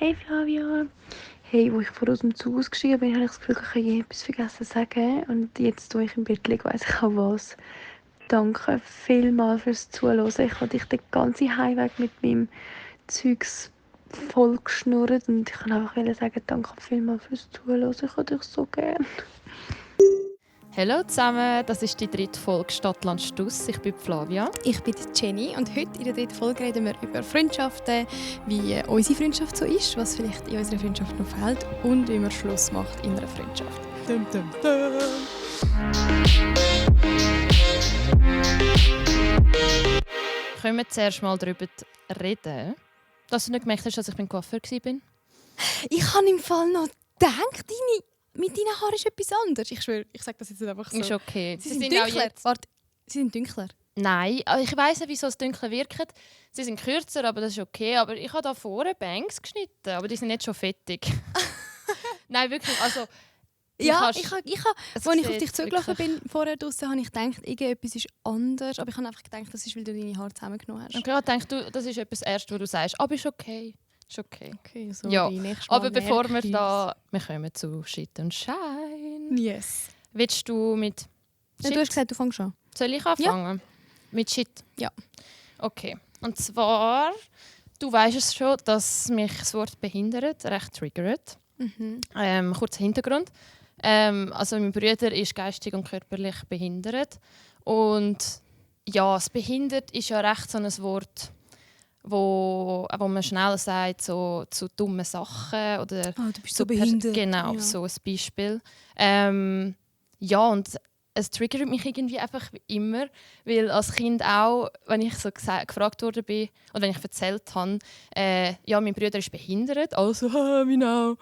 Hey Flavia! Hey, wo ich vorher aus dem Zug ausgestiegen bin, habe ich das Gefühl, ich habe etwas vergessen zu sagen. Und jetzt, wo ich im Bett liege, weiss ich auch was. Danke vielmals fürs Zuhören. Ich habe dich den ganzen Heimweg mit meinem Zeugs vollgeschnurrt. Und ich kann einfach sagen, danke vielmals fürs Zuhören. Ich habe dich so gern. Hallo zusammen, das ist die 3. Folge Stadtland Stuss. Ich bin Flavia. Ich bin Jenny und heute in der 3. Folge reden wir über Freundschaften, wie unsere Freundschaft so ist, was vielleicht in unserer Freundschaft noch fehlt und wie man Schluss macht in einer Freundschaft. Dum, dum, dum. Können wir zuerst mal darüber reden, dass du nicht gemerkt hast, dass ich beim Coiffeur war? Ich habe im Fall noch gedacht, mit deinen Haaren ist etwas anderes. Ich schwöre, ich sage das jetzt einfach so. Ist okay. Sie sind dunkler. Warte, sie sind dunkler? Nein, ich weiss nicht, wieso es dunkler wirkt. Sie sind kürzer, aber das ist okay. Aber ich habe da vorne Bangs geschnitten, aber die sind nicht schon fettig. Nein, wirklich, also... Ja, als ich auf dich zugelaufen wirklich... bin, vorher draussen, habe ich gedacht, irgendetwas ist anders. Aber ich habe einfach gedacht, das ist, weil du deine Haare zusammengenommen hast. Okay, ich dachte, das ist etwas Erstes, was du sagst. Aber ist okay. Ist okay. Okay, sorry, ja, aber mehr bevor wir da... Wir kommen zu Shit und Shine. Yes. Willst du mit Ja, du hast gesagt, du fängst an. Soll ich anfangen? Ja. Mit Shit? Ja. Okay. Und zwar, du weißt es schon, dass mich das Wort behindert recht triggert. Mhm. Kurzer Hintergrund. Also mein Bruder ist geistig und körperlich behindert. Und ja, das behindert ist ja recht so ein Wort, wo man schnell sagt, so zu dummen Sachen. Oder du bist so behindert. Genau, ja. So ein Beispiel. Ja, und es triggert mich irgendwie einfach immer, weil als Kind auch, wenn ich so gefragt worden bin oder wenn ich erzählt habe, ja, mein Bruder ist behindert, also wie auch.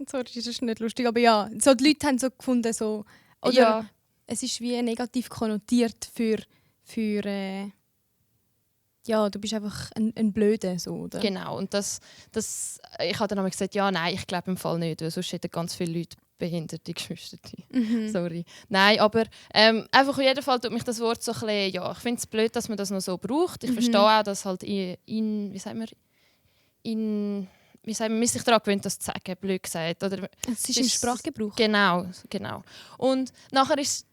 Sorry, das ist nicht lustig, aber ja, so die Leute haben so gefunden, so, oder ja. Es ist wie negativ konnotiert für ja, du bist einfach ein Blöder, so, oder? Genau, und ich habe dann auch gesagt, ja, nein, ich glaube im Fall nicht, weil sonst hätten ganz viele Leute behinderte Geschwister. Sorry. Nein, aber einfach auf jeden Fall tut mich das Wort so ein bisschen, ja, ich finde es blöd, dass man das noch so braucht. Ich verstehe auch, dass halt wie sagt man sich daran gewöhnt, das zu sagen, blöd gesagt. Oder, es ist im Sprachgebrauch. Genau. Und nachher ist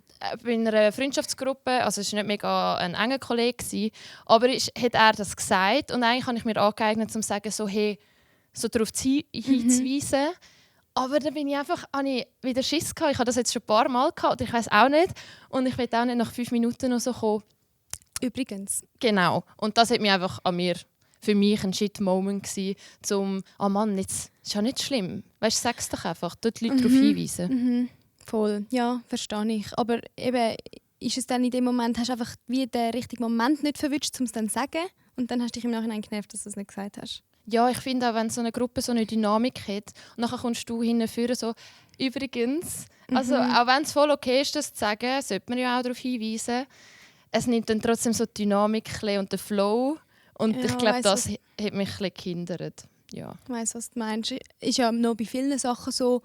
bei einer Freundschaftsgruppe, also es war nicht mega ein enger Kollege, aber hat er das gesagt und eigentlich habe ich mir angeeignet, um zu sagen, so, hey, so darauf hinzuweisen. Aber dann bin ich einfach, habe ich wieder Schiss gehabt. Ich habe das jetzt schon ein paar Mal gehabt, oder ich weiß auch nicht. Und ich will auch nicht nach 5 Minuten noch so kommen. Übrigens. Genau. Und das hat mich einfach für mich ein Shit-Moment gewesen, oh Mann, jetzt ist ja nicht schlimm. Weißt du, sag es doch einfach, dort die Leute darauf hinweisen. Voll, ja, verstehe ich. Aber eben, ist es dann in dem Moment, hast du einfach wie den richtigen Moment nicht verwünscht, um es dann zu sagen? Und dann hast du dich im Nachhinein genervt, dass du es nicht gesagt hast? Ja, ich finde auch, wenn so eine Gruppe so eine Dynamik hat, und nachher kommst du hinführen so, übrigens, also auch wenn es voll okay ist, das zu sagen, sollte man ja auch darauf hinweisen. Es nimmt dann trotzdem so die Dynamik und den Flow. Und ja, ich glaube, das hat mich ein bisschen gehindert. Ja. Ich weiss, was du meinst. Ist ja noch bei vielen Sachen so,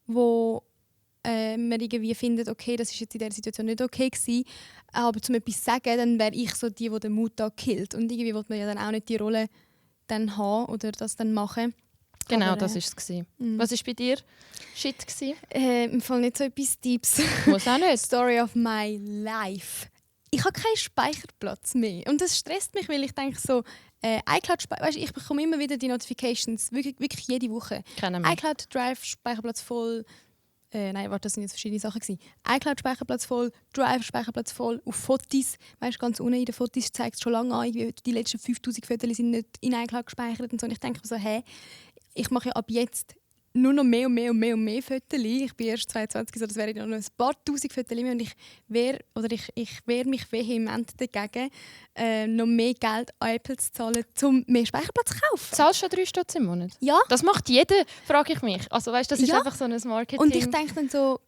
wo man irgendwie findet, okay, das ist jetzt in dieser Situation nicht okay gewesen. Aber zum etwas zu sagen, dann wäre ich so die den Mut da killt. Und irgendwie will man ja dann auch nicht die Rolle dann haben oder das dann machen. Genau, aber, das war es. Was war bei dir Shit? Im Fall nicht so etwas Deeps. Muss auch nicht. Story of my life. Ich habe keinen Speicherplatz mehr. Und das stresst mich, weil ich denke so, iCloud, ich bekomme immer wieder die Notifications, wirklich jede Woche. iCloud Drive Speicherplatz voll. Nein, warte, das sind jetzt verschiedene Sachen gewesen. iCloud Speicherplatz voll, Drive Speicherplatz voll, auf Fotos, weißt, ganz unten in den Fotos zeigt es schon lange an, die letzten 5000 Fotos sind nicht in iCloud gespeichert und so. Und ich denke so, ich mache ja ab jetzt nur noch mehr Fotos. Ich bin erst 22, so das wäre noch ein paar tausend Fotos mehr und ich wehre mich vehement dagegen, noch mehr Geld an Apple zu zahlen, um mehr Speicherplatz zu kaufen. Zahlst du schon 3 Stutz im Monat? Ja. Das macht jeder, frage ich mich. Also weißt, das ist einfach so ein Marketing. Und ich denke dann so,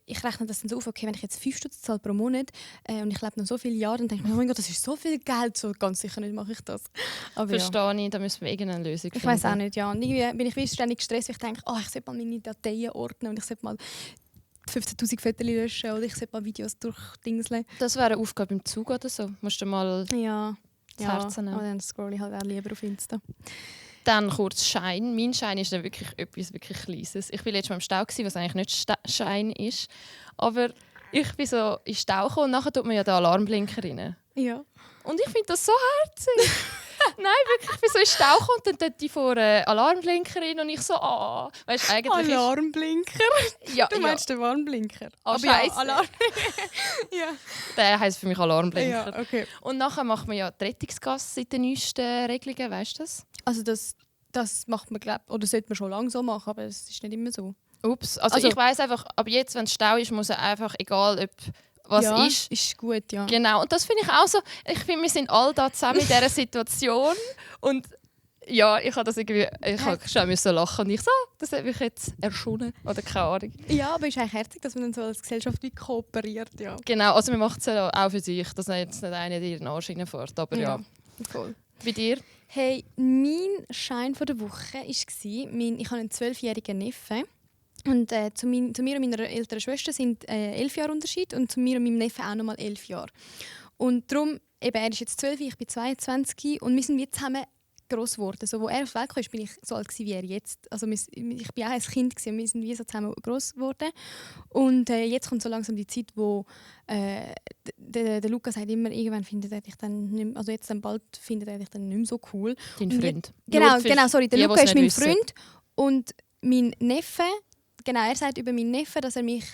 ich rechne das dann so auf, okay, wenn ich jetzt 5 Stutz zahle pro Monat und ich lebe noch so viele Jahre, dann denke ich mir, oh mein Gott, das ist so viel Geld, so ganz sicher nicht mache ich das. Aber verstehe ich, da müssen wir irgendeine Lösung finden. Ich weiß auch nicht, ja. Und irgendwie bin ich ständig gestresst, weil ich denke, ich sollte mal meine Dateien ordnen und ich sollte mal 15'000 Fotos löschen oder ich sollte mal Videos durchdingseln. Das wäre eine Aufgabe im Zug oder so. Musst du mal das Herz nehmen. Aber dann scrolle ich halt auch lieber auf Insta. Dann kurz Schein. Mein Schein ist dann wirklich etwas wirklich Kleines. Ich war letztes Mal im Stau, was eigentlich nicht Schein ist. Aber ich bin so in den Stau gekommen und nachher tut man ja den Alarmblinker rein. Ja. Und ich finde das so herzig. Nein, wirklich, ich bin so in den Stau gekommen und dann dort die vor Alarmblinker rein und ich so, weißt, eigentlich Alarmblinker? Ja, Du meinst den Warnblinker? Aber ja, Alarm. ja. Der heisst für mich Alarmblinker. Ja, okay. Und nachher macht man ja die Rettungsgasse in den neuesten Regelungen, weißt du das? Also das macht man, glaube oder sollte man schon lange so machen, aber es ist nicht immer so. Ups, also ich weiss einfach, ab jetzt, wenn es Stau ist, muss er einfach, egal ob was ja, ist gut, ja. Genau, und das finde ich auch so, ich finde, wir sind alle da zusammen in dieser Situation und ja, ich habe das irgendwie, ich habe schon müssen lachen und ich so, das hat mich jetzt erschonen oder keine Ahnung. Ja, aber es ist eigentlich herzig, dass man dann so als Gesellschaft wie kooperiert, ja. Genau, also wir machen es ja auch für sich, dass jetzt nicht einer dir in den Arsch reinfährt, aber ja. Voll. Bei dir? Hey, mein Schein von der Woche war, ich habe einen 12-jährigen Neffen. Und zu mir und meiner älteren Schwester sind 11 Jahre Unterschied und zu mir und meinem Neffen auch nochmal 11 Jahre. Und darum, eben, er ist jetzt 12, ich bin 22 und wir sind jetzt zusammen gross geworden. So, wo er auf die Welt kam, bin ich so alt wie er jetzt. Also ich war auch ein Kind und wir sind wie so zusammen gross geworden. Und jetzt kommt so langsam die Zeit, wo der Luca sagt immer, irgendwann findet er dich dann nicht mehr, also jetzt dann bald findet er dich dann nicht mehr so cool. Dein Freund. Genau, sorry, der die, Luca ist mein wissen. Freund und mein Neffe, genau, er sagt über meinen Neffen, dass er mich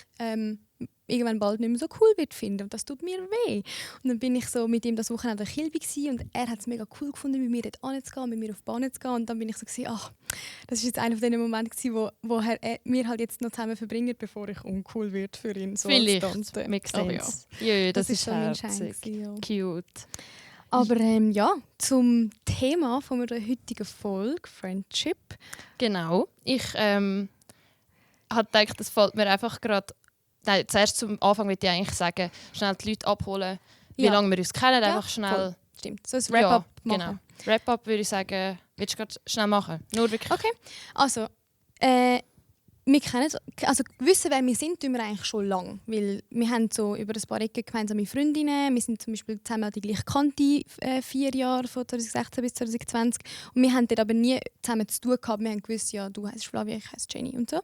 irgendwann bald nicht mehr so cool wird finden und das tut mir weh. Und dann bin ich so mit ihm das Wochenende in Kilby und er hat es mega cool gefunden, mit mir dort hinzugehen, mit mir auf die Bahn zu gehen und dann bin ich so das ist jetzt einer von den Momenten, wo wir halt jetzt noch zusammen verbringen, bevor ich uncool wird für ihn. So vielleicht, Tante. makes sense. Ja, das ist so mein herzig. Ja. Cute. Aber ja, zum Thema von der heutigen Folge, Friendship. Genau. Ich habe gedacht, das fällt mir einfach gerade. Nein, zuerst zum Anfang würde ich eigentlich sagen, schnell die Leute abholen, wie lange wir uns kennen, einfach schnell. Voll. Stimmt. So ein Wrap-up machen. Genau. Wrap-up würde ich sagen, willst du gerade schnell machen? Nur wirklich. Okay. Also, wir kennen, also wissen, wer wir sind, tun wir eigentlich schon lange. Weil wir haben so über ein paar Ecken gemeinsame Freundinnen. Wir sind zum Beispiel zusammen die gleiche Kante 4 Jahre, von 2016 bis 2020. Und wir haben dort aber nie zusammen zu tun gehabt. Wir haben gewusst, ja, du heisst Flavia, ich heiße Jenny und so.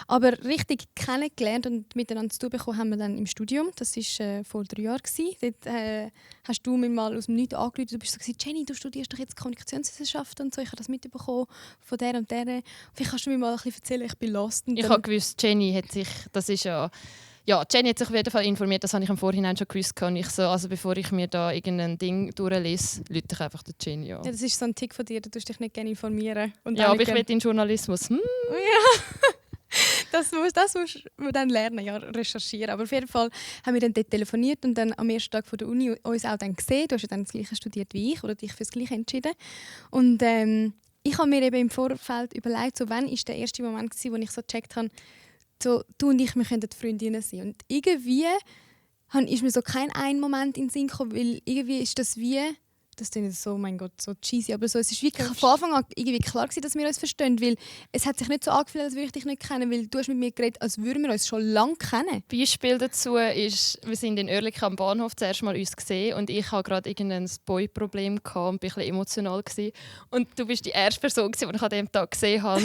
Aber richtig kennengelernt und miteinander zu tun bekommen haben wir dann im Studium. Das war vor 3 Jahren. Dort hast du mir mal aus dem Nichts angerufen. Du bist so gesagt, Jenny, du studierst doch jetzt Kommunikationswissenschaft und so. Ich habe das mitbekommen von der und der. Vielleicht kannst du mir mal ein bisschen erzählen, ich bin lost. Ich habe gewusst, Jenny hat sich, das ist ja, Jenny hat sich auf jeden Fall informiert, das habe ich im Vorhinein schon gewusst. Ich so, also bevor ich mir da irgendein Ding durchlese, rufe ich einfach den Jenny an. Ja, das ist so ein Tick von dir, du tust dich nicht gerne informieren. Und ja, aber ich will in Journalismus. Ja, das musst du dann lernen, ja, recherchieren. Aber auf jeden Fall haben wir dann dort telefoniert und dann am ersten Tag von der Uni uns auch dann gesehen. Du hast ja dann das Gleiche studiert wie ich oder dich für das Gleiche entschieden. Und ich habe mir eben im Vorfeld überlegt, so, wann war der erste Moment, wo ich so gecheckt habe, so, du und ich, wir könnten Freundinnen sein. Und irgendwie ist mir so kein Moment in den Sinn gekommen, weil irgendwie ist das wie, das klingt jetzt so, mein Gott, so cheesy, aber so, es ist wirklich von Anfang an irgendwie klar gewesen, dass wir uns verstehen, weil es hat sich nicht so angefühlt, als würde ich dich nicht kennen, weil du hast mit mir geredet, als würden wir uns schon lange kennen. Beispiel dazu ist, wir sind in Oerlikon am Bahnhof zuerst mal uns gesehen und ich hatte gerade irgendein Boy-Problem und war ein bisschen emotional gewesen. Und du bist die erste Person, die ich an diesem Tag gesehen habe.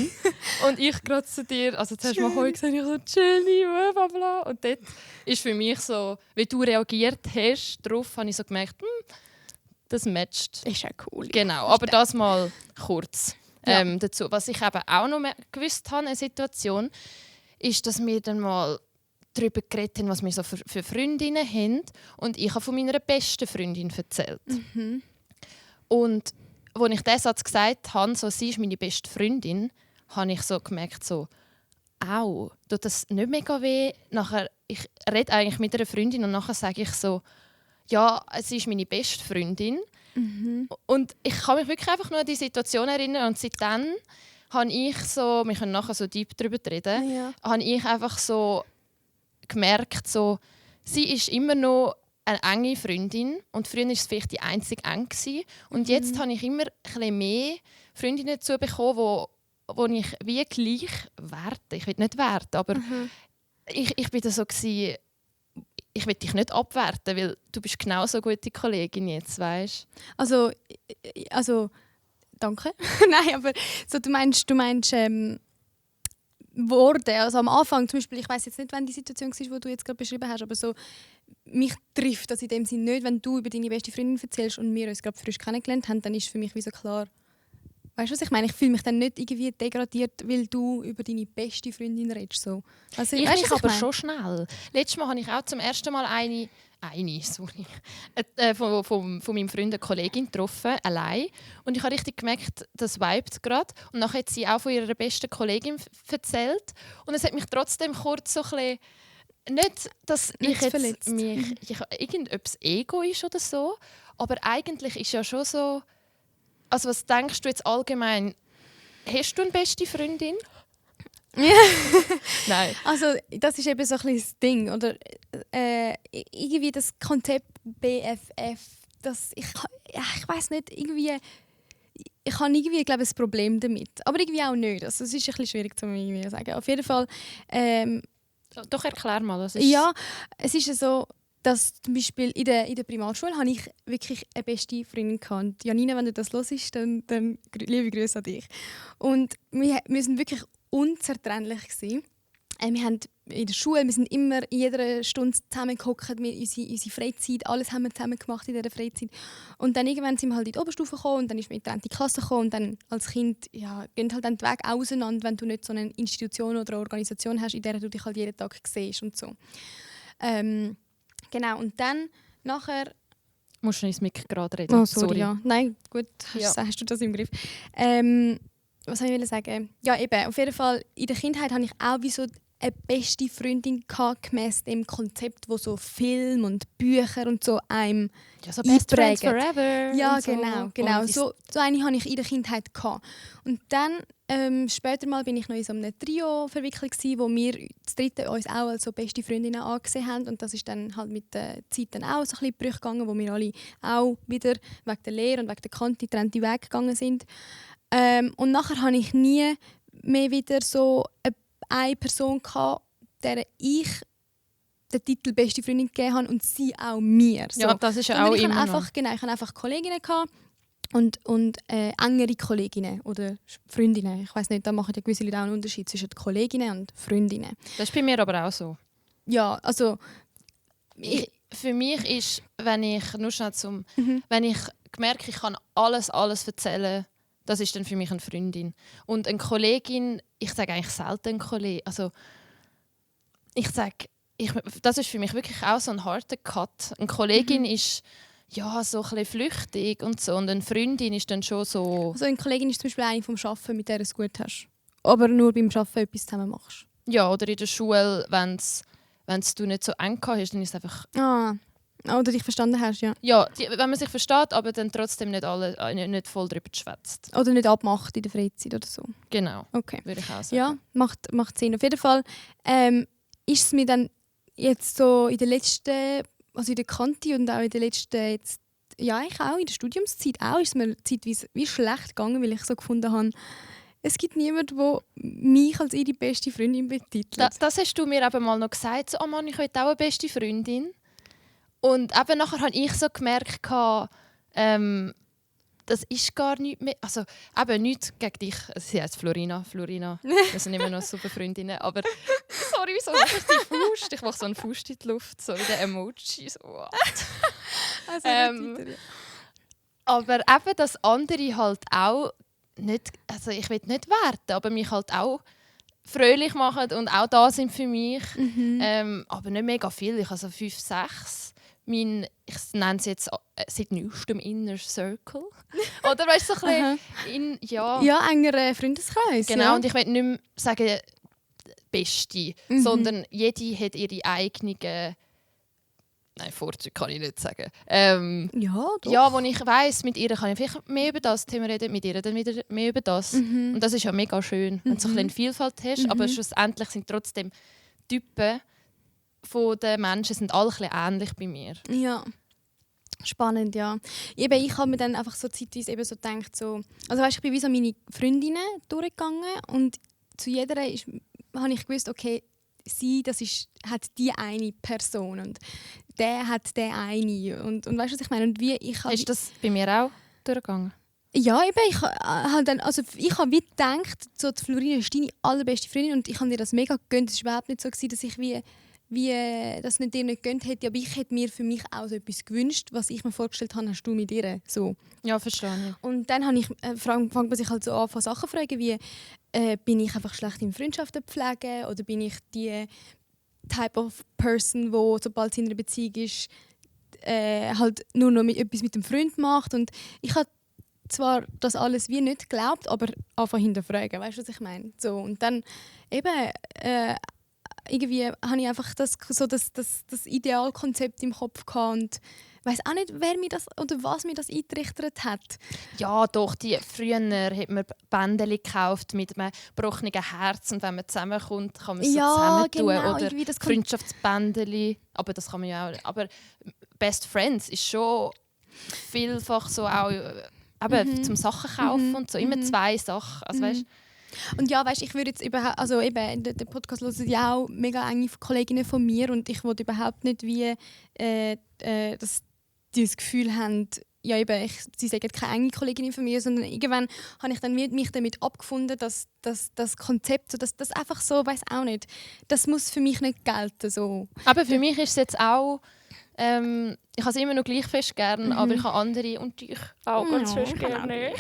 Und ich gerade zu dir, also zuerst mal «Hoi» gesagt, ich so «Jenny», bla bla. Und dort ist für mich so, wie du reagiert hast, darauf habe ich so gemerkt, das matcht. Ist ja cool. Genau, aber das mal kurz dazu. Was ich eben auch noch gewusst habe, eine Situation, ist, dass wir dann mal darüber geredet haben, was wir so für Freundinnen haben. Und ich habe von meiner besten Freundin erzählt. Mhm. Und als ich diesen Satz gesagt habe, so, sie ist meine beste Freundin, habe ich so gemerkt, so, au, tut das nicht mega weh? Nachher, ich rede eigentlich mit einer Freundin und nachher sage ich so, ja, sie ist meine beste Freundin. Mhm. Und ich kann mich wirklich einfach nur an die Situation erinnern. Und seitdem habe ich so, wir können nachher so deep darüber reden, habe ich einfach so gemerkt, so, sie ist immer noch eine enge Freundin. Und früher war es vielleicht die einzige eng gewesen. Und jetzt habe ich immer ein bisschen mehr Freundinnen dazu bekommen, wo ich wie gleich werte. Ich will nicht werten, aber ich bin da so gewesen, ich will dich nicht abwerten, weil du bist genauso eine gute Kollegin jetzt, weißt? Also Danke. Nein, aber so, du meinst Worte. Also am Anfang zum Beispiel, ich weiß jetzt nicht, wann die Situation war, die du jetzt gerade beschrieben hast, aber so, mich trifft das in dem Sinne nicht, wenn du über deine beste Freundin erzählst und wir uns gerade frisch kennengelernt haben, dann ist für mich wie so klar, weißt du, was ich meine? Ich fühle mich dann nicht irgendwie degradiert, weil du über deine beste Freundin redest. So. Also, ich mich aber schon schnell. Letztes Mal habe ich auch zum ersten Mal von meinem Freund eine Kollegin getroffen, allein. Und ich habe richtig gemerkt, das vibet gerade. Und dann hat sie auch von ihrer besten Kollegin erzählt. Und es hat mich trotzdem kurz so ein bisschen, nicht, dass ich jetzt ob es Ego ist oder so, aber eigentlich ist ja schon so, also was denkst du jetzt allgemein, hast du eine beste Freundin? Nein. Also das ist eben so ein bisschen das Ding. Oder irgendwie das Konzept BFF, ich weiß nicht, irgendwie ich habe irgendwie, glaube ich, ein Problem damit. Aber irgendwie auch nicht. Also, es ist ein bisschen schwierig zu sagen. Auf jeden Fall... Doch, erklär mal. Was ist ja, es ist so, dass zum Beispiel in der Primarschule habe ich wirklich eine beste Freundin gehabt. Und Janina, wenn du das hörst, dann liebe Grüße an dich. Und wir sind wirklich unzertrennlich gewesen. Wir haben in der Schule, wir sind immer in jeder Stunde zusammengehockt, unsere Freizeit, alles haben wir zusammen gemacht in dieser Freizeit. Und dann irgendwann sind wir halt in die Oberstufe gekommen und dann ist wir in die 3. Klasse gekommen und dann als Kind gehen halt dann die Wege auseinander, wenn du nicht so eine Institution oder eine Organisation hast, in der du dich halt jeden Tag siehst und so. Genau, und dann nachher... Musst du ins Mic gerade reden? Oh, sorry. Ja. Nein, gut, hast du das im Griff. Was soll ich sagen? Ja, eben, auf jeden Fall, in der Kindheit hatte ich auch wie so eine beste Freundin gemäss dem Konzept, wo so Film und Bücher und so einem so Best Friends Forever. Ja, so. genau. So eine hatte ich in der Kindheit gehabt. Und dann später mal bin ich noch in so einem Trio verwickelt gewesen, wo wir das dritte uns auch als so beste Freundinnen angesehen haben. Und das ist dann halt mit der Zeit dann auch so ein bisschen Brüche gegangen, wo wir alle auch wieder wegen der Lehre und wegen der Kante getrennte Wege gegangen sind. Und nachher hatte ich nie mehr wieder so eine Person gehabt, der ich den Titel «Beste Freundin» gegeben habe und sie auch mir. So. Ja, das ist ja auch immer noch. Genau, ich hatte einfach Kolleginnen gehabt und engere Kolleginnen oder Freundinnen. Ich weiss nicht, da machen ja gewisse Leute auch einen Unterschied zwischen Kolleginnen und Freundinnen. Das ist bei mir aber auch so. Ja, also... Für mich ist, wenn ich wenn ich merke, ich kann alles erzählen, das ist dann für mich eine Freundin. Und eine Kollegin, ich sage eigentlich selten eine Kollegin. Also, das ist für mich wirklich auch so ein harter Cut. Eine Kollegin ist ja so ein bisschen flüchtig und so. Und eine Freundin ist dann schon so... Also eine Kollegin ist zum Beispiel eine vom Arbeiten, mit der du es gut hast. Aber nur beim Arbeiten etwas zusammen machst. Ja, oder in der Schule, wenn du nicht so eng hast, dann ist es einfach... Oder dich verstanden hast, ja. Ja, wenn man sich versteht, aber dann trotzdem nicht voll darüber schwätzt. Oder nicht abmacht in der Freizeit oder so. Genau, okay. Würde ich auch sagen. Ja, macht Sinn. Auf jeden Fall ist es mir dann jetzt so in der letzten, also in der Kante und auch in der letzten, jetzt, ja, ich auch in der Studiumszeit auch, ist es mir zeitweise wie schlecht gegangen, weil ich so gefunden habe, es gibt niemanden, der mich als ihre beste Freundin betitelt. Das hast du mir eben mal noch gesagt, so, oh Mann, ich will auch eine beste Freundin. Und eben nachher habe ich so gemerkt, das ist gar nicht mehr. Also eben nichts gegen dich. Sie heißt Florina. Wir sind immer noch super Freundinnen. Aber sorry, wieso mache ich die Faust? Ich mache so einen Faust in die Luft, so wie der Emoji. So, also, aber eben das andere halt auch nicht. Also ich will nicht werten, aber mich halt auch fröhlich machen und auch da sind für mich. Aber nicht mega viel. Ich habe so 5, 6. Ich nenne es jetzt seit neuestem Inner Circle. Oder weißt du, so ein bisschen enger Freundeskreis. Genau, ja. und ich will nicht mehr sagen Beste, sondern jede hat ihre eigenen... Nein, Vorzüge kann ich nicht sagen. Doch. Ja, wo ich weiss, mit ihr kann ich vielleicht mehr über das Thema reden, mit ihr dann wieder mehr über das. Und das ist ja mega schön, wenn du so ein bisschen Vielfalt hast, aber schlussendlich sind trotzdem Typen von den Menschen sind alle ein bisschen ähnlich bei mir. Ja, spannend, ja. Eben, ich habe mir dann einfach so zeitweise eben so gedacht, so, also weißt, ich bin wie so meine Freundinnen durchgegangen und zu jeder habe ich gewusst, okay, sie, hat die eine Person und der hat den eine und weißt du, was ich meine? Und wie ich ist das bei mir auch durchgegangen? Ja, eben, ich habe wie gedacht, so die Florina ist deine allerbeste Freundin und ich habe dir das mega gegönnt. Es war überhaupt nicht so, dass ich wie das nicht dir nicht gegönnt hätte, aber ich hätte mir für mich auch so etwas gewünscht, was ich mir vorgestellt habe, hast du mit ihr. So. Ja, verstehe ich. Und dann habe ich, fängt man sich halt so an, von Sachen zu fragen, wie bin ich einfach schlecht in Freundschaften pflegen oder bin ich die Type of Person, wo sobald sie in einer Beziehung ist, halt nur noch etwas mit dem Freund macht. Und ich habe zwar das alles wie nicht geglaubt, aber einfach hinterfragen, weißt du, was ich meine? So, und dann eben irgendwie habe ich einfach das Idealkonzept im Kopf gehabt und weiss auch nicht, wer mir das oder was mir das eingerichtet hat. Ja, doch. Früher hat man Bändchen gekauft mit einem gebrochenen Herz und wenn man zusammenkommt, kann man es so zusammentun. Genau, oder Freundschaftsbändchen. Aber das kann man ja auch. Aber Best Friends ist schon vielfach so auch zum Sachen kaufen und so. Immer 2 Sachen. Also, weißt, und ja, weißt, ich würde jetzt überhaupt, also eben, den Podcast hören ja auch mega enge Kolleginnen von mir und ich wollte überhaupt nicht wie, dass die das Gefühl haben, ja eben, sie sagen keine enge Kolleginnen von mir, sondern irgendwann habe ich dann mich damit abgefunden, dass das Konzept, so, dass das einfach so, weiß auch nicht, das muss für mich nicht gelten. So. Aber für mich ist es jetzt auch, ich habe es immer noch gleich fest gern, aber ich habe andere und dich auch ganz fest gerne.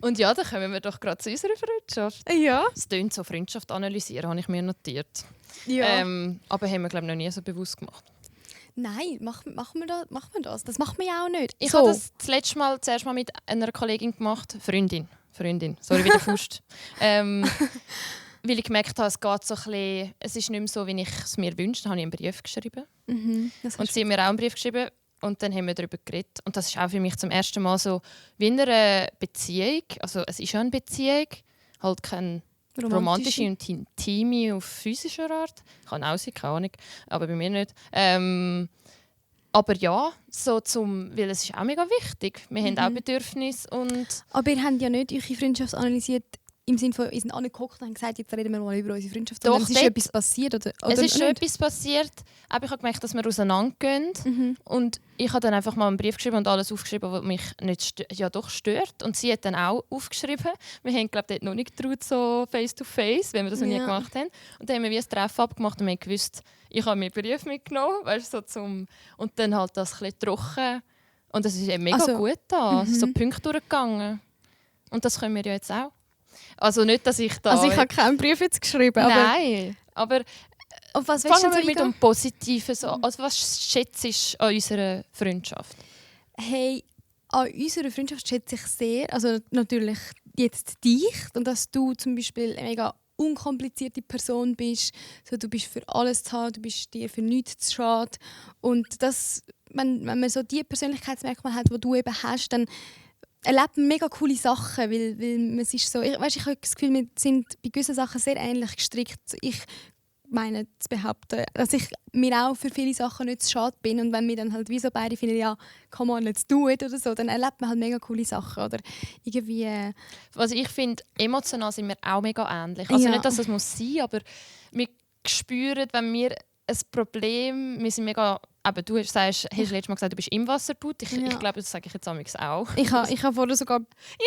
Und ja, dann kommen wir doch gerade zu unserer Freundschaft. Ja. Es tönt so, Freundschaft analysieren, habe ich mir notiert. Ja. Aber haben wir, glaube ich, noch nie so bewusst gemacht. Nein, machen wir das. Das macht man ja auch nicht. Ich habe das zuerst mal mit einer Kollegin gemacht. Freundin. Sorry, wie der Fust. Weil ich gemerkt habe, es geht so ein bisschen, es ist nicht mehr so, wie ich es mir wünsche. Dann habe ich einen Brief geschrieben. Und sie hat mir auch einen Brief geschrieben. Und dann haben wir darüber geredet. Und das ist auch für mich zum ersten Mal so wie in einer Beziehung. Also es ist ja eine Beziehung, halt keine romantische und intime auf physischer Art. Kann auch sein, keine Ahnung, aber bei mir nicht. Aber ja, weil es ist auch mega wichtig. Wir haben auch Bedürfnisse. Aber ihr habt ja nicht eure Freundschaft analysiert, im Sinne von, wir sind alle gekocht und haben gesagt, jetzt reden wir mal über unsere Freundschaft. Doch, es ist etwas passiert. Oder es ist schon etwas passiert. Aber ich habe gemerkt, dass wir auseinandergehen. Und ich habe dann einfach mal einen Brief geschrieben und alles aufgeschrieben, was mich nicht stört. Und sie hat dann auch aufgeschrieben. Wir haben, glaube ich, dort noch nicht getraut, so face-to-face, wenn wir das noch nie gemacht haben. Und dann haben wir wie ein Treffen abgemacht und wir haben gewusst, ich habe mir einen Brief mitgenommen. Weißt, so und dann halt das ein bisschen trocken. Und das ist eben mega gut da. So Punkte durchgegangen. Und das können wir ja jetzt auch. Also nicht, dass ich da... Also ich habe keinen Brief jetzt geschrieben. Nein, aber was fangen wir mit dem Positiven an. Also was schätzt du an unserer Freundschaft? Hey, an unserer Freundschaft schätze ich sehr, also natürlich jetzt dich und dass du zum Beispiel eine mega unkomplizierte Person bist. So, du bist für alles zu haben, du bist dir für nichts zu schade. Und das, wenn man so die Persönlichkeitsmerkmale hat, die du eben hast, dann erlebt man mega coole Sachen, weil es ist so, ich habe das Gefühl, wir sind bei gewissen Sachen sehr ähnlich gestrickt. Ich meine zu behaupten, dass ich mir auch für viele Sachen nicht zu schade bin und wenn wir dann halt wie so beide finden, ja, come on, let's do it oder so, dann erlebt man halt mega coole Sachen oder irgendwie... Was ich finde, emotional sind wir auch mega ähnlich. Also nicht, dass das muss sein, aber wir spüren, wenn wir ein Problem, wir sind mega... Aber du hast letztes Mal gesagt, du bist im Wasserboot. Ich glaube, das sage ich jetzt auch. Ich habe vorher sogar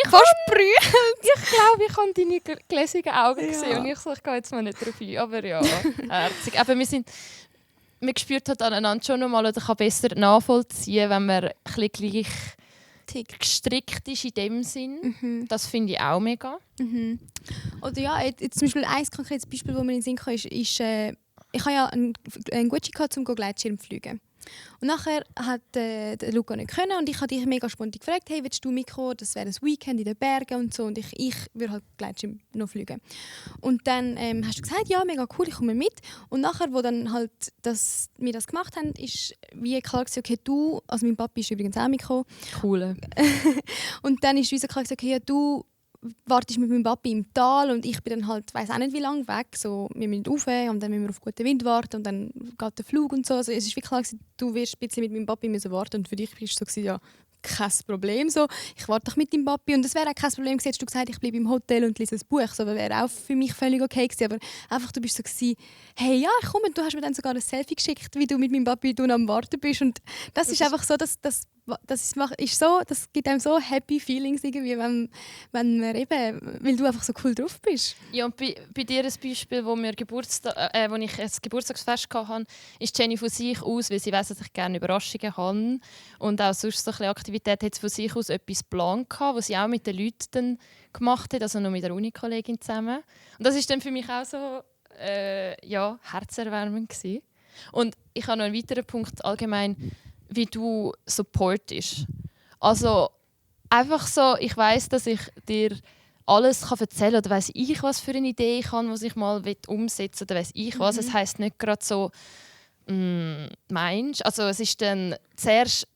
fast brüllt. Ich glaube, ich habe deine gläsigen Augen gesehen und ich gehe jetzt mal nicht drauf ein. Aber ja, herzig. Aber wir spüren halt aneinander schon nochmal oder kann besser nachvollziehen, wenn man ein bisschen gleich gestrickt ist in dem Sinn. Das finde ich auch mega. Oder ja, jetzt zum Beispiel ein konkretes Beispiel, das mir in den Sinn kam, ist ich habe ja einen Gucci gehabt, um Gleitschirm zu fliegen. Und nachher hat der Luca nicht können und ich habe dich mega spontan gefragt, hey, willst du mitkommen? Das wäre ein Weekend in den Bergen und so und ich würde halt Gleitschirm noch fliegen. Und dann hast du gesagt, ja, mega cool, ich komme mit. Und nachher, wo dann halt wir das gemacht haben, ist wie klar gewesen, okay, du, also mein Papi ist übrigens auch mitgekommen. Cool. Und dann ist wie so klar gewesen, okay, ja, du wartest mit meinem Papi im Tal und ich bin dann halt, weiss auch nicht wie lange weg, so, wir müssen rauf und dann müssen wir auf guten Wind warten und dann geht der Flug und so. Also es ist wirklich klar, du wirst ein bisschen mit meinem Papi müssen warten und für dich war es so, ja, kein Problem, so, ich warte doch mit deinem Papi und es wäre auch kein Problem gewesen, hättest du gesagt, ich bleibe im Hotel und lese ein Buch, so, wäre auch für mich völlig okay gewesen, aber einfach, du bist so gewesen, hey, ja, ich komme, du hast mir dann sogar ein Selfie geschickt, wie du mit meinem Papi am Warten bist und das ist einfach so, das das gibt einem so happy Feelings irgendwie, wenn man eben, weil du einfach so cool drauf bist. Ja, und bei dir ein Beispiel, wo ich ein Geburtstagsfest hatte, ist Jenny von sich aus, weil sie weiss, dass ich gerne Überraschungen habe und auch sonst so eine Aktivität, hat sie von sich aus etwas geplant, was sie auch mit den Leuten dann gemacht hat, also noch mit der Uni-Kollegin zusammen. Und das ist dann für mich auch so herzerwärmend gewesen. Und ich habe noch einen weiteren Punkt allgemein, wie du supportest. Also einfach so, ich weiss, dass ich dir alles erzählen kann oder weiss ich, was für eine Idee ich habe, was ich mal umsetzen will oder weiss ich was. Es heisst nicht gerade so, meinst. Also es ist dann zuerst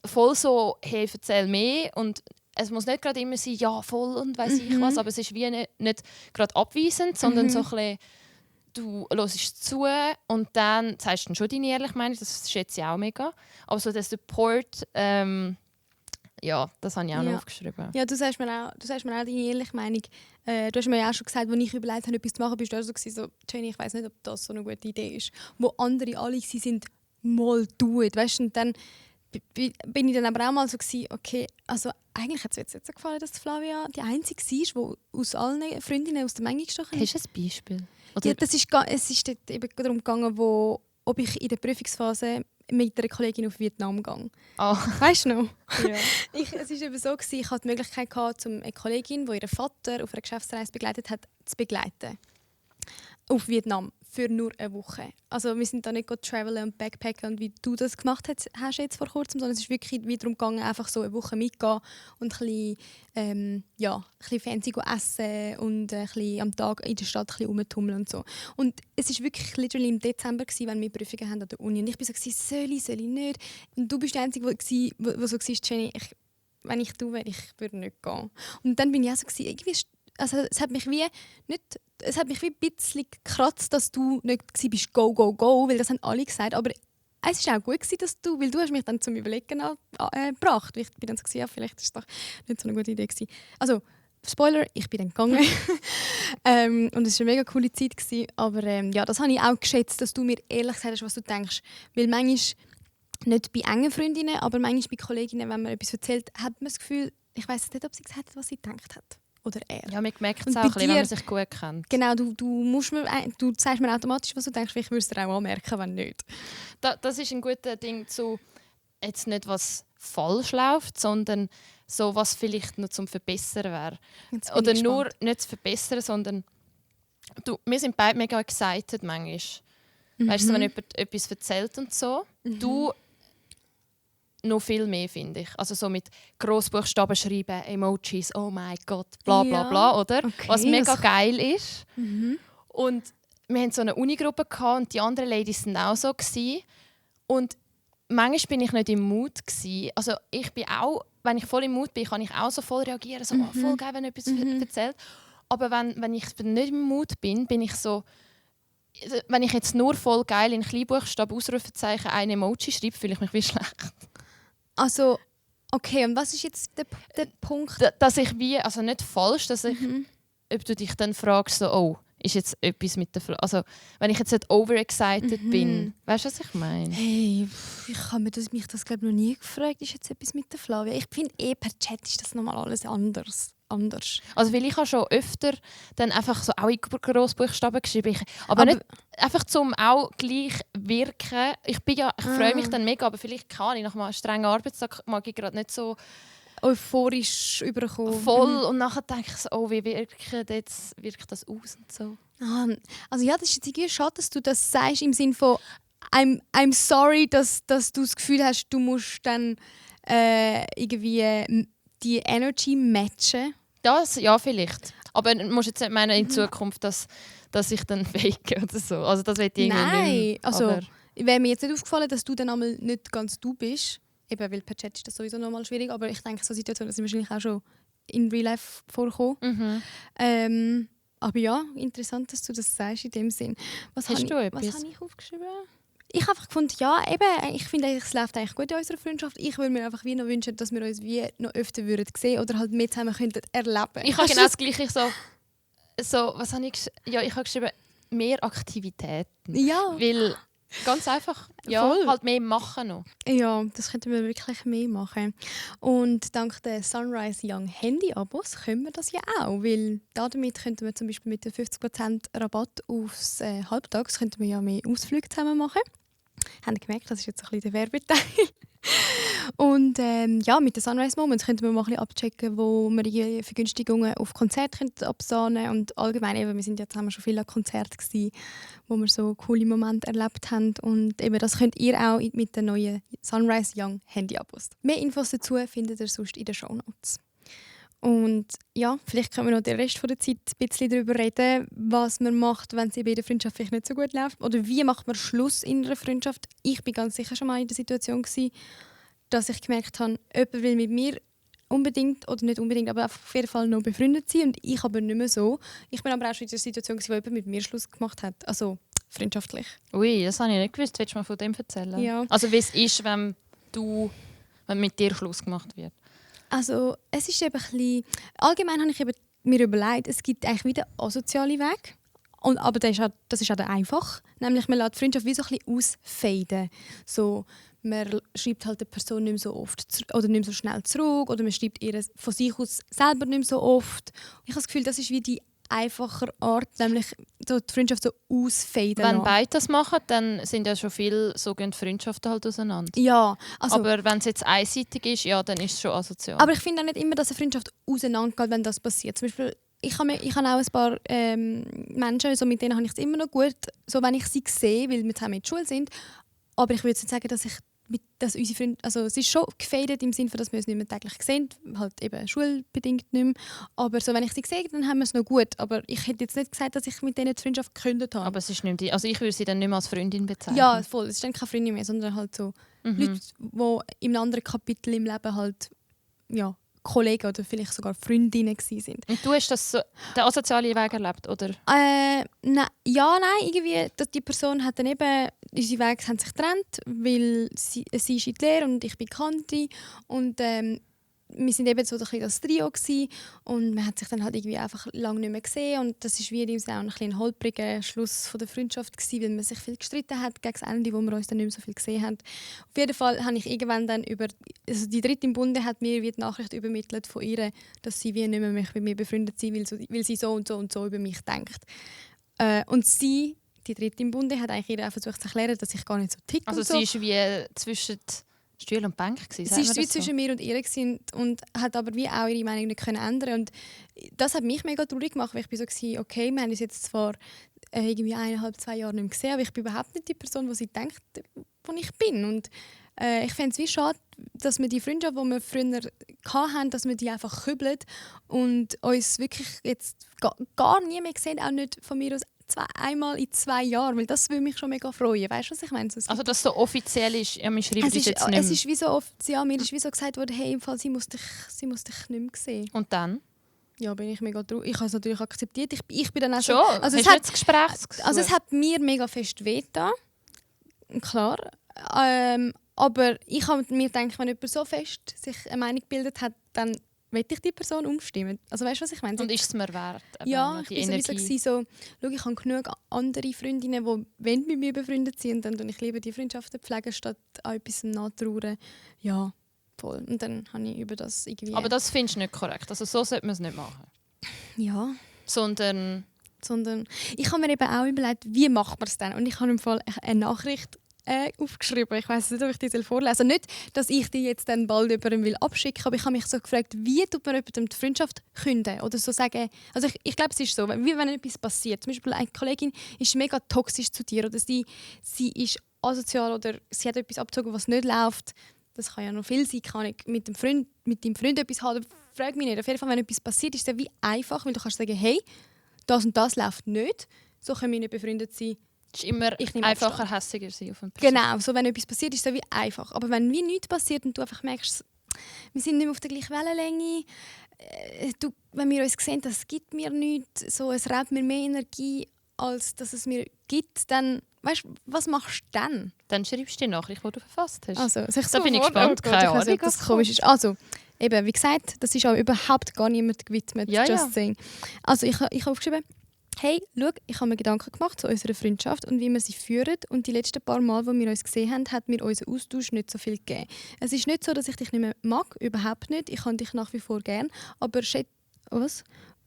voll so, hey, erzähl mehr und es muss nicht gerade immer sein, ja, voll und weiss ich was, aber es ist wie nicht gerade abweisend, sondern so ein bisschen, du hörst zu und dann sagst du schon deine ehrliche Meinung, das schätze ich auch mega. Aber so der Support, ja, das habe ich auch noch aufgeschrieben. Ja, du sagst mir auch deine ehrliche Meinung. Du hast mir ja auch schon gesagt, als ich überlegt habe, etwas zu machen, bist du auch so, Jenny, ich weiss nicht, ob das so eine gute Idee ist. Wo andere alle sind, mal tun. Weißt du, und dann bin ich dann aber auch mal so gewesen, okay, also eigentlich hat es mir jetzt nicht gefallen, dass Flavia die Einzige war, die aus allen Freundinnen aus der Menge gestochen ist. Hast du ein Beispiel? Ja, es ist dort eben darum gegangen, ob ich in der Prüfungsphase mit einer Kollegin auf Vietnam gehe. Oh. Weißt du noch? Ja. Es war eben so, ich hatte die Möglichkeit, eine Kollegin, die ihren Vater auf einer Geschäftsreise begleitet hat, zu begleiten. Auf Vietnam. Für nur eine Woche. Also wir sind da nicht travelen und backpacken und wie du das gemacht hast jetzt vor kurzem, sondern es ist wirklich wieder darum gegangen, einfach so eine Woche mitgehen und ein bisschen fancy essen und ein bisschen am Tag in der Stadt ein bisschen rumtummeln und so. Und es war wirklich literally im Dezember, wenn wir Prüfungen haben an der Uni. Und ich war so, soll ich nicht? Und du bist die Einzige, die so war, Jenny, wenn ich du wäre, ich würde nicht gehen. Und dann bin ich auch so, irgendwie, also es hat mich wie ein bisschen gekratzt, dass du nicht warst, go, go, go, weil das haben alle gesagt. Aber es war auch gut, dass weil du hast mich dann zum Überlegen gebracht. Ich bin dann so, ja, vielleicht ist es doch nicht so eine gute Idee gewesen. Also, Spoiler, ich bin dann gegangen. Und es war eine mega coole Zeit gewesen. Aber ja, das habe ich auch geschätzt, dass du mir ehrlich gesagt hast, was du denkst. Weil manchmal, nicht bei engen Freundinnen, aber manchmal bei Kolleginnen, wenn man etwas erzählt, hat man das Gefühl, ich weiss nicht, ob sie gesagt hat, was sie gedacht hat. Oder er. Ja, man merkt es auch, wenn man sich gut kennt. Genau, du sagst mir automatisch, was du denkst, ich würde es dir auch anmerken, wenn nicht. Das ist ein gutes Ding zu, jetzt nicht was falsch läuft, sondern so, was vielleicht noch zum Verbessern wäre. Oder nur nicht zu verbessern, sondern wir sind beide mega excited manchmal. Weißt du, wenn jemand etwas erzählt und so, du noch viel mehr, finde ich. Also so mit Grossbuchstaben schreiben, Emojis, oh mein Gott, bla bla bla, oder? Okay, was mega geil ist. Und wir hatten so eine Unigruppe und die anderen Ladies waren auch so gewesen. Und manchmal bin ich nicht im Mut gewesen. Also ich bin auch, wenn ich voll im Mut bin, kann ich auch so voll reagieren, so voll geil, wenn etwas erzählt. Aber wenn ich nicht im Mut bin, bin ich so, wenn ich jetzt nur voll geil in Kleinbuchstaben Ausrufezeichen ein Emoji schreibe, fühle ich mich wie schlecht. Also, okay, und was ist jetzt der Punkt? Dass ich wie, also nicht falsch, dass ich, ob du dich dann fragst, so, oh, ist jetzt etwas mit der also wenn ich jetzt nicht overexcited bin, weißt du, was ich meine? Hey, ich habe mich das glaube noch nie gefragt, ist jetzt etwas mit der Flavia? Ich finde per Chat ist das nochmal alles anders. Also weil ich habe schon öfter dann einfach so auch in Grossbuchstaben geschrieben, aber nicht einfach zum auch gleich wirken. Ich freue mich dann mega, aber vielleicht kann ich nach einem strengen Arbeitstag mag ich gerade nicht so euphorisch überkommen. Voll und nachher denke ich so, oh, wie wirkt das aus und so. Also ja, das ist jetzt irgendwie schade, dass du das sagst im Sinne von I'm sorry, dass du das Gefühl hast, du musst dann irgendwie die Energy matchen. Das, ja, vielleicht. Aber du musst jetzt nicht meinen in Zukunft, dass ich dann fake oder so. Also das wird irgendwie nicht. Also wäre mir jetzt nicht aufgefallen, dass du dann einmal nicht ganz du bist. Eben, weil per Chat ist das sowieso nochmal schwierig. Aber ich denke, so Situationen sind wahrscheinlich auch schon in Real Life vorgekommen. Aber ja, interessant, dass du das sagst in dem Sinn. Was habe ich aufgeschrieben? Ich habe einfach gefunden, ja, eben, ich finde, es läuft eigentlich gut in unserer Freundschaft. Ich würde mir einfach wie noch wünschen, dass wir uns wie noch öfter würden sehen oder halt mehr zusammen könnten erleben. Ich habe genau das Gleiche so was habe ich? Ja, ich habe geschrieben, mehr Aktivitäten. Ja. Weil Ganz einfach. Ja, Voll. halt mehr machen noch. Ja, das könnten wir wirklich mehr machen. Und dank der Sunrise Young Handy-Abos können wir das ja auch, weil damit könnten wir zum Beispiel mit dem 50% Rabatt aufs Halbtags könnten wir ja mehr Ausflüge zusammen machen. Haben ihr gemerkt, das ist jetzt ein bisschen der Werbeteil. Und ja, mit den Sunrise Moments könnten wir mal ein bisschen abchecken, wo wir die Vergünstigungen auf Konzerte absahnen können. Und allgemein, eben, wir sind jetzt haben wir schon viele Konzerte gewesen, wo wir so coole Momente erlebt haben. Und eben, das könnt ihr auch mit den neuen Sunrise Young Handy-Abos. Mehr Infos dazu findet ihr sonst in den Shownotes. Und ja, vielleicht können wir noch den Rest der Zeit ein bisschen darüber reden, was man macht, wenn es in der Freundschaft vielleicht nicht so gut läuft. Oder wie macht man Schluss in einer Freundschaft. Ich bin ganz sicher schon mal in der Situation gewesen, dass ich gemerkt habe, jemand will mit mir unbedingt, oder nicht unbedingt, aber auf jeden Fall noch befreundet sein und ich aber nicht mehr so. Ich bin aber auch schon in der Situation gewesen, wo jemand mit mir Schluss gemacht hat. Also freundschaftlich. Ui, das habe ich nicht gewusst. Willst du mal von dem erzählen? Ja. Also wie es ist, wenn mit dir Schluss gemacht wird? Also es ist eben ein bisschen, allgemein habe ich mir überlegt, es gibt eigentlich wieder asoziale Weg. Aber das ist auch einfach. Nämlich man lässt die Freundschaft wie so ein bisschen ausfaden. So, man schreibt halt der Person nicht mehr so oft oder nicht mehr so schnell zurück oder man schreibt ihr von sich aus selber nicht mehr so oft. Und ich habe das Gefühl, das ist wie die einfache Art, nämlich so die Freundschaft so ausfaden. Wenn beide das machen, dann sind ja schon viele sogenannte Freundschaften halt auseinander. Ja, also, aber wenn es jetzt einseitig ist, ja, dann ist es schon asozial. Aber ich finde auch nicht immer, dass eine Freundschaft auseinandergeht, wenn das passiert. Zum Beispiel, ich habe auch ein paar Menschen, so mit denen habe ich es immer noch gut, so wenn ich sie sehe, weil wir zusammen in der Schule sind. Aber ich würde nicht sagen, dass unsere Freunde, also es ist schon gefädet im Sinne, dass wir uns nicht mehr täglich sehen, halt eben schulbedingt nicht mehr. Aber so, wenn ich sie sehe, dann haben wir es noch gut. Aber ich hätte jetzt nicht gesagt, dass ich mit denen die Freundschaft gekündigt habe. Aber es ist nicht mehr also ich würde sie dann nicht mehr als Freundin bezeichnen. Ja, voll. Es ist dann keine Freundin mehr, sondern halt so Leute, die in einem anderen Kapitel im Leben halt ja, Kollegen oder vielleicht sogar Freundinnen waren. Und du hast den asozialen Weg erlebt, oder? Nein, irgendwie, die Person hat dann eben, unsere Wege haben sich getrennt, weil sie ist in die Lehre und ich bin Kanti und wir sind eben so ein bisschen das Trio gewesen, und man hat sich dann halt irgendwie einfach lange nicht mehr gesehen und das ist wie auch ein holpriger Schluss von der Freundschaft gewesen, weil man sich viel gestritten hat gegen das Ende, wo wir uns dann nicht mehr so viel gesehen haben. Auf jeden Fall habe ich irgendwann dann also die Dritte im Bunde hat mir die Nachricht übermittelt von ihr, dass sie wie nicht mehr mit mir befreundet sein will, weil sie so und so und so über mich denkt. Und sie, die Dritte im Bunde, hat eigentlich ihr versucht zu erklären, dass ich gar nicht so ticke. Also sie ist wie zwischen Stuhl und Bank gewesen, sie war wie zwischen mir und ihr und hat aber wie auch ihre Meinung nicht ändern. Und das hat mich mega traurig gemacht, weil ich so war, okay, wir haben uns jetzt zwar irgendwie 1,5-2 Jahre nicht mehr gesehen, aber ich bin überhaupt nicht die Person, die sie denkt, wo ich bin. Und ich fände es wie schade, dass wir die Freundschaft, die wir früher hatten, dass wir die einfach kübeln und uns wirklich jetzt gar nie mehr sehen, auch nicht von mir aus einmal in 2 Jahren, weil das würde mich schon mega freuen. Weißt du, was ich meine? Also, dass es so offiziell ist, ja, wir schreiben das jetzt nicht mehr. Es ist wie so offiziell, mir ist wie so gesagt worden, hey, im Fall, sie muss dich nicht mehr sehen. Und dann? Ja, bin ich mega traurig. Ich habe es natürlich akzeptiert. Ich bin dann auch schon. Also es hat das Gespräch gesucht? Also es hat mir mega fest wehgetan. Klar. Aber ich habe mir gedacht, wenn jemand so fest sich eine Meinung gebildet hat, dann will ich die Person umstimmen. Also weißt du, was ich meine? Und ist es mir wert? Ja, ich war sowieso schau, ich habe genug andere Freundinnen, die mit mir befreundet sind, und ich liebe die Freundschaften pflegen, statt an etwas nachtrauern. Ja, voll. Und dann habe ich über das irgendwie... Aber das findest du nicht korrekt. Also so sollte man es nicht machen. Ja. Sondern ich habe mir eben auch überlegt, wie macht man es denn? Und ich habe im Fall eine Nachricht aufgeschrieben. Ich weiss nicht, ob ich die vorlesen. Also nicht, dass ich die jetzt dann bald jemandem abschicken will, aber ich habe mich so gefragt, wie tut man jemandem die Freundschaft künden? Oder so sagen, also ich glaube, es ist so, wie wenn etwas passiert. Zum Beispiel eine Kollegin ist mega toxisch zu dir oder sie ist asozial oder sie hat etwas abgezogen, was nicht läuft. Das kann ja noch viel sein, kann ich mit deinem Freund etwas haben. Frag mich nicht. Auf jeden Fall, wenn etwas passiert, ist es wie einfach, weil du kannst sagen, hey, das und das läuft nicht. So können wir nicht befreundet sein. Es ist immer einfacher, hässiger sein auf eine Person. Genau, so, wenn etwas passiert, ist es wie einfach. Aber wenn wie nichts passiert und du einfach merkst, wir sind nicht mehr auf der gleichen Wellenlänge, wenn wir uns sehen, das gibt mir nichts, so, es raubt mir mehr Energie, als dass es mir gibt, dann, weißt du, was machst du dann? Dann schreibst du die Nachricht, die du verfasst hast. Also, da bin ich gespannt. Keine Ahnung, ob das komisch ist. Also, eben, wie gesagt, das ist auch überhaupt gar niemand gewidmet. Ja, just saying. Also, ich habe aufgeschrieben, hey, schau, ich habe mir Gedanken gemacht zu unserer Freundschaft und wie wir sie führen. Und die letzten paar Mal, wo wir uns gesehen haben, hat mir unser Austausch nicht so viel gegeben. Es ist nicht so, dass ich dich nicht mehr mag, überhaupt nicht. Ich habe dich nach wie vor gern, aber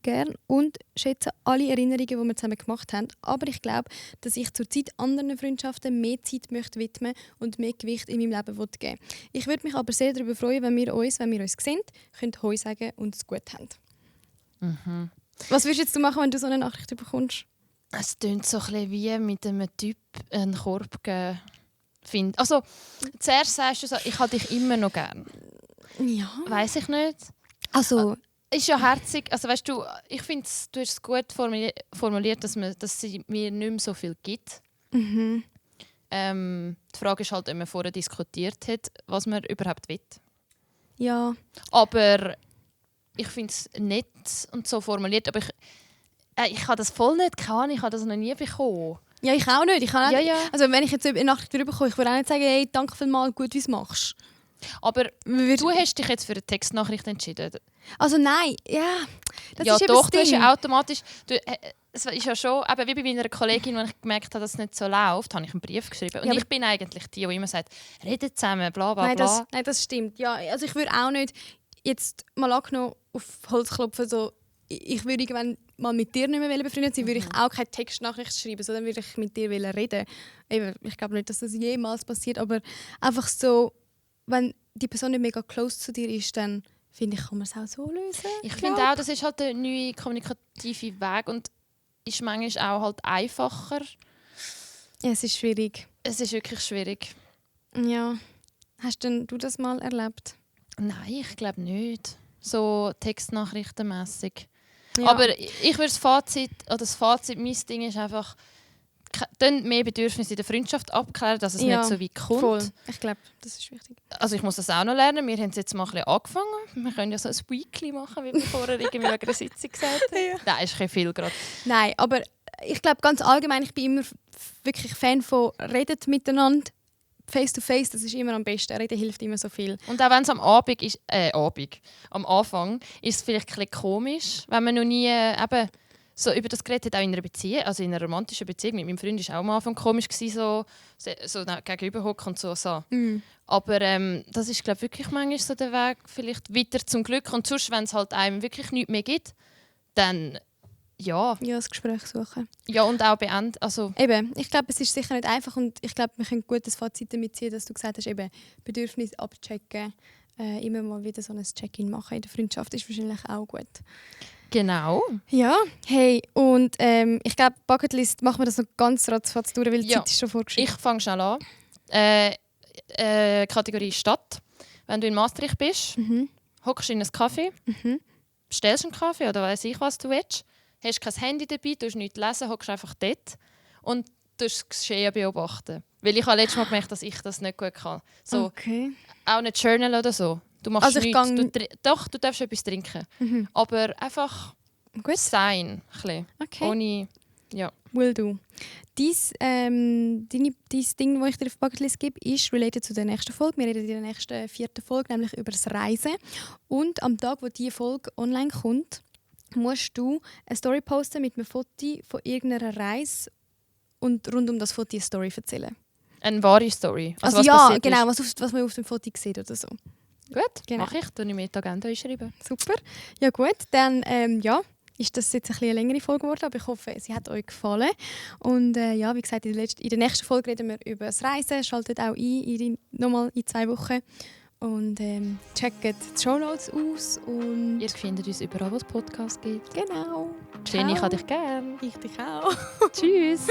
gern und schätze alle Erinnerungen, die wir zusammen gemacht haben. Aber ich glaube, dass ich zurzeit anderen Freundschaften mehr Zeit möchte widmen und mehr Gewicht in meinem Leben geben. Ich würde mich aber sehr darüber freuen, wenn wir uns sehen, können Hoi sagen und es gut haben. Mhm. Was würdest du machen, wenn du so eine Nachricht bekommst? Es klingt so ein bisschen wie mit einem Typ einen Korb geben. Also, zuerst sagst du so, ich habe dich immer noch gern. Ja. Weiss ich nicht. Also... Ist ja herzig. Also, weißt du, ich finde, du hast es gut formuliert, dass sie mir nicht mehr so viel gibt. Mhm. Die Frage ist halt, ob man vorher diskutiert hat, was man überhaupt will. Ja. Aber ich finde es nett und so formuliert. Aber ich habe das voll nicht gehabt. Ich habe das noch nie bekommen. Ja, ich auch nicht. Ja. Also, wenn ich jetzt eine Nachricht bekomme, ich würde auch nicht sagen, hey, danke vielmals, gut, wie du es machst. Aber du hast dich jetzt für eine Textnachricht entschieden. Also nein, ja. Das ja, ist doch, du Ding. hast ja automatisch... Es ist ja schon, eben wie bei meiner Kollegin, als ich gemerkt habe, dass es nicht so läuft, habe ich einen Brief geschrieben. Und ja, ich bin eigentlich die immer sagt, redet zusammen, bla bla bla. Nein, das stimmt. Ja, also ich würde auch nicht jetzt mal angenommen auf Holz klopfen, so, ich würde irgendwann mal mit dir nicht mehr befreundet sein, würde ich auch keine Textnachricht schreiben, sondern würde ich mit dir reden. Eben, ich glaube nicht, dass das jemals passiert, aber einfach so, wenn die Person nicht mega close zu dir ist, dann finde ich, kann man es auch so lösen. Ich finde auch, das ist halt der neue kommunikative Weg und ist manchmal auch halt einfacher. Ja, es ist schwierig. Es ist wirklich schwierig. Ja. Hast denn du das mal erlebt? Nein, ich glaube nicht. So textnachrichtenmässig. Ja. Aber ich würde das Fazit, mein Ding ist einfach, dann mehr Bedürfnisse in der Freundschaft abklären, dass es nicht so weit kommt. Voll. Ich glaube, das ist wichtig. Also ich muss das auch noch lernen. Wir haben es jetzt mal ein bisschen angefangen. Wir können ja so ein Weekly machen, wie wir vorher irgendwie wegen einer Sitzung gesagt haben. Ja. Nein, ist kein viel gerade. Nein, aber ich glaube ganz allgemein, ich bin immer wirklich Fan von redet miteinander. Face to face, das ist immer am besten. Reden hilft immer so viel. Und auch wenn es am Abend ist, am Anfang ist es vielleicht ein bisschen komisch, wenn man noch nie eben so über das geredet hat, auch in einer Beziehung, also in einer romantischen Beziehung. Mit meinem Freund war es auch am Anfang komisch, so gegenüber hocken und so. Mm. Aber das ist, glaube ich, wirklich manchmal so der Weg vielleicht weiter zum Glück. Und sonst, wenn es halt einem wirklich nichts mehr gibt, dann ja. Ja, das Gespräch suchen. Ja, und auch beenden. Also Eben, ich glaube, es ist sicher nicht einfach und ich glaube, wir können ein gutes Fazit damit ziehen, dass du gesagt hast, eben Bedürfnisse abchecken, immer mal wieder so ein Check-in machen in der Freundschaft ist wahrscheinlich auch gut. genau. Ja, hey, und ich glaube, Bucketlist machen wir das noch ganz ratzfatz durch, weil die Zeit ist schon vorgeschrieben. Ich fange schnell an. Kategorie Stadt. Wenn du in Maastricht bist, hockst du in einen Kaffee, bestellst einen Kaffee oder weiss ich, was du willst, hast kein Handy dabei, tust nichts lesen, hockst einfach dort und tust das Geschehen beobachten. Weil ich habe letztes Mal gemerkt, dass ich das nicht gut kann. So, okay. auch nicht Journal oder so. Du machst Also nichts. Du darfst etwas trinken. Aber einfach Gut. sein. Okay. Ohne... Ja. Will do. Dies Ding, das ich dir auf die Bucketlist gebe, ist related zu der nächsten Folge. Wir reden in der nächsten 4. Folge nämlich über das Reisen. Und am Tag, wo diese Folge online kommt, musst du eine Story posten mit einem Foto von irgendeiner Reise und rund um das Foto eine Story erzählen. Eine wahre Story. Also was ja, genau, was man auf dem Foto sieht oder so. Gut, Genau. mache ich. Tue ich mir die Agenda einschreiben. Super. Ja gut, dann ist das jetzt eine längere Folge geworden, aber ich hoffe, sie hat euch gefallen. Und wie gesagt, in der nächsten Folge reden wir über das Reisen. Schaltet auch ein, nochmal in 2 Wochen. Und checkt die Shownotes aus. Und Ihr findet uns überall, wo es Podcasts gibt. genau. Jenny, ich Ciao. habe dich gern. Ich dich auch. Tschüss.